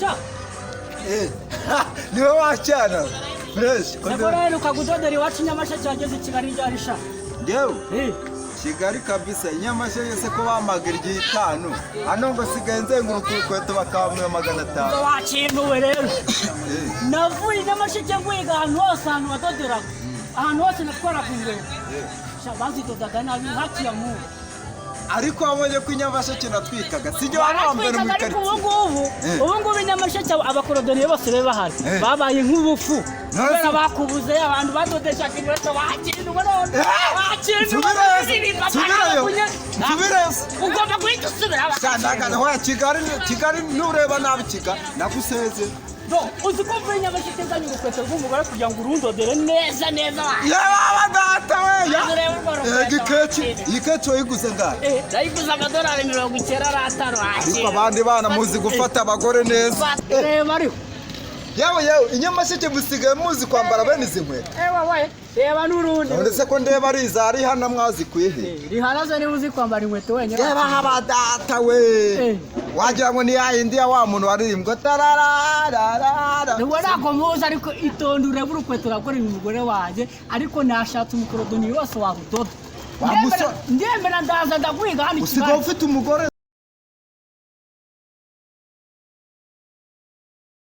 Sha. Eh, niwe wacyana fresh. Seko rero ukagudodera iwacu Nyamasheke, wageze i Kigali ryari sha? Ngewe? Eh. Kigali kabisa, Nyamasheke se ko bamaga iry'itanu, hano ngo sigaye nzenguruka urukweto bakamuha 500. Wakintuwe rero. Eh. Navuye i Nyamasheke ngwiga ahantu hose, ahantu badoderaga, ahantu hose natwaraga inkweto. Sha, bazidodaga nabi hakiya mu Ariko wabonye ko i Nyamasheke natwikaga, sijya wari wa mbere mu Baratwikaga, ariko ubu karitsiye. ngubu, Eh. ubu ngubu i Nyamasheke abakorodoniye bose be bahari Eh. babaye nk'ubufu None kubera bakubuze abantu badodeshaga inkweto. Wakintuwe none. Eh! Wakintuwe. Nsubirayo, nsubirayo, nsubirayo. Ugomba guhita usubira. Shandagaza hoya, Kigali, Kigali nureba nabi Kigali naguseze. Do, uzi ko mvuye Nyamasheke nzanye urukweto rw'umugore kugira ngo urundodere neza neza wa Yababa data we ya. Urebe urwo rukweto. Ega ikeci, iyi keci wayiguze ngahe? Eh, ndayiguze amadolari 95. Ariko abandi bana muzi gufata abagore neza. Reba ariko. Yewe yewe, i Nyamasheke musigaye muzi kwambara bene izi nkweto. Ewa we, reba n'urundi. None se ko ndeba ari iza Rihana, mwazikuye he? Eh, Rihana niba uzi kwambara inkweto wenyine. Reba haba data we. Eh. Wagira ngo ni ya yindi ya wa muntu waririmbwa tarararara. Nubwo ntabwo muzi, ariko itonde urebe urukweto urakorera umugore wanjye, ariko nashatse umukorodoni wose warudoda. Wa musore. Ndemera ndaza ndaguhiga hano i Usigaye Kigali. ufite umugore?